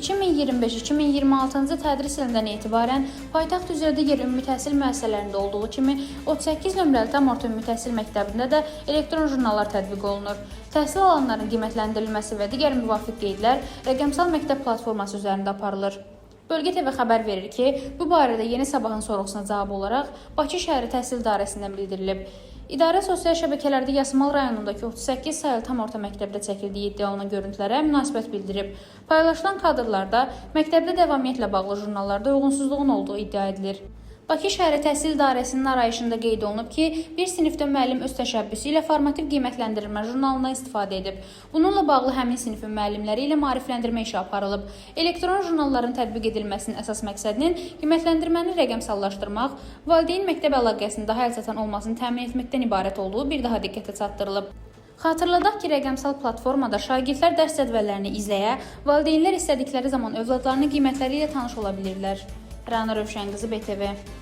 2025-2026-cı tədris ilindən etibarən paytaxt üzrə digər ümumi təhsil müəssisələrində olduğu kimi 38 nömrəli tam orta ümumi təhsil məktəbində də elektron jurnallar tətbiq olunur. Təhsil alanların qiymətləndirilməsi və digər müvafiq qeydlər rəqəmsal məktəb platforması üzərində aparılır. Bölgə TV xəbər verir ki, bu barədə Yeni Sabahın sorğusuna cavab olaraq Bakı şəhəri Təhsil İdarəsindən bildirilib. İdarə sosial şəbəkələrdə Yasamal rayonundakı 38 sayılı tam orta məktəbdə çəkildiyi iddia olunan görüntülərə münasibət bildirib. Paylaşılan kadrlarda məktəbdə davamiyyətlə bağlı jurnallarda uyğunsuzluğun olduğu iddia edilir. Bakı şəhəri Təhsil İdarəsinin arayışında qeyd olunub ki, bir sinifdə müəllim öz təşəbbüsü ilə formativ qiymətləndirilmə jurnalından istifadə edib. Bununla bağlı həmin sinifin müəllimləri ilə maarifləndirmə işi aparılıb. Elektron jurnalların tətbiq edilməsinin əsas məqsədinin qiymətləndirməni rəqəmsallaşdırmaq, valideyn məktəb əlaqəsinin daha əlçatan olmasını təmin etməkdən ibarət olduğu bir daha diqqətə çatdırılıb. Xatırladaq ki, rəqəmsal platformada şagirdlər dərs cədvəllərini izləyə, valideynlər istədikləri zaman övladlarının qiymətləri ilə tanış ola bilirlər. Rəna Rövşənqızı, BTV.